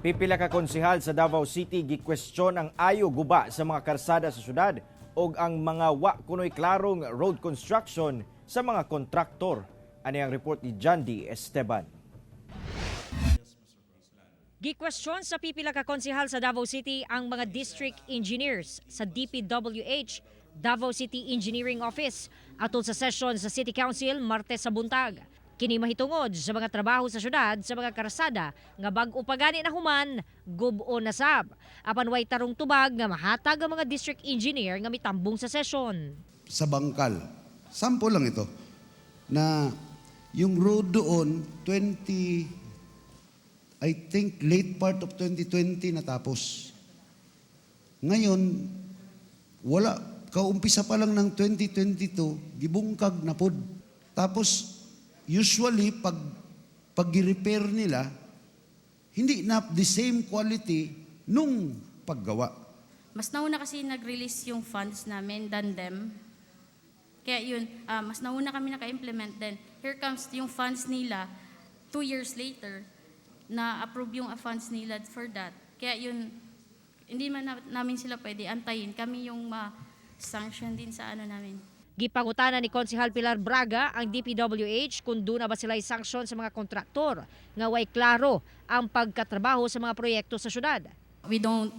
Pipila ka konsehal sa Davao City gikwestiyon ang ayo guba sa mga karsada sa syudad og ang mga wa kunoy klarong road construction sa mga kontraktor. Ani ang report ni John D. Esteban. Gikwestiyon sa pipila ka konsehal sa Davao City ang mga district engineers sa DPWH Davao City Engineering Office atol sa session sa City Council Martes sa buntag. Kini mahitungod sa mga trabaho sa syudad sa mga karsada nga bag-o pa gani na human, gub-o na sab. Apan way tarong tubag nga mahatag ang mga district engineer nga mitambong sa session. Sa Bangkal. Sample lang ito. Na yung road doon, 20, I think late part of 2020 natapos. Ngayon, wala. Kaumpisa pa lang ng 2022, gibungkag na pod. Tapos, usually, pag repair nila, hindi na the same quality nung paggawa. Mas nauna kasi nag-release yung funds namin than them. Kaya yun, mas nauna kami naka-implement then. Here comes yung funds nila, 2 years later, na-approve yung funds nila for that. Kaya yun, hindi man namin sila pwede antayin. Kami yung ma-sanction din sa ano namin. Gipangutana ni Konsehal Pilar Braga ang DPWH kung duna ba sila sanksyon sa mga kontraktor nga way klaro ang pagkatrabaho sa mga proyekto sa syudad. We don't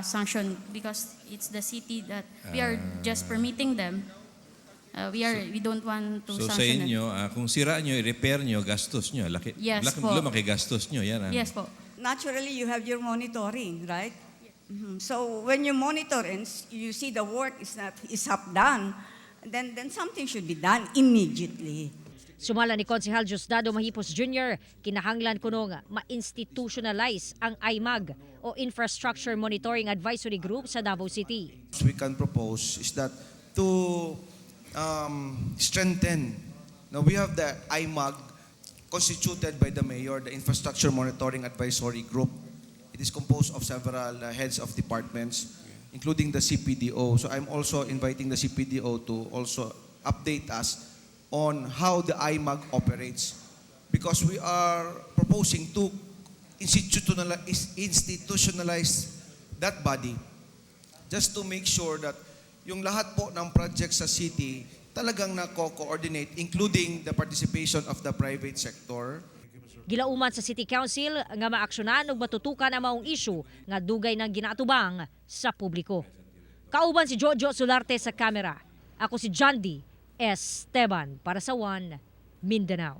sanction because it's the city that we are just permitting them. We don't want to So sa sanction them. Inyo, kung sira nyo, i-repair nyo, gastos nyo. Laki, Yes laki, po. Lumaki gastos nyo. Yan ang, Yes po. Naturally, you have your monitoring, right? So when you monitor and you see the work is not is half done, then something should be done immediately. Sumala ni Konsehal Diosdado Mahipos Jr., kinahanglan kuno nga ma-institutionalize ang IMAG o Infrastructure Monitoring Advisory Group sa Davao City. We can propose is that to strengthen. Now we have the IMAG constituted by the mayor, the Infrastructure Monitoring Advisory Group. It is composed of several heads of departments, including the CPDO. So I'm also inviting the CPDO to also update us on how the IMAG operates because we are proposing to institutionalize that body just to make sure that yung lahat po ng project sa city talagang nako-coordinate, including the participation of the private sector. Gilauman sa City Council nga maaksyonan ug matutukan ang maong isyu nga dugay nang ginatubang sa publiko. Kauban si Jojo Solarte sa kamera. Ako si John D. Esteban para sa One Mindanao.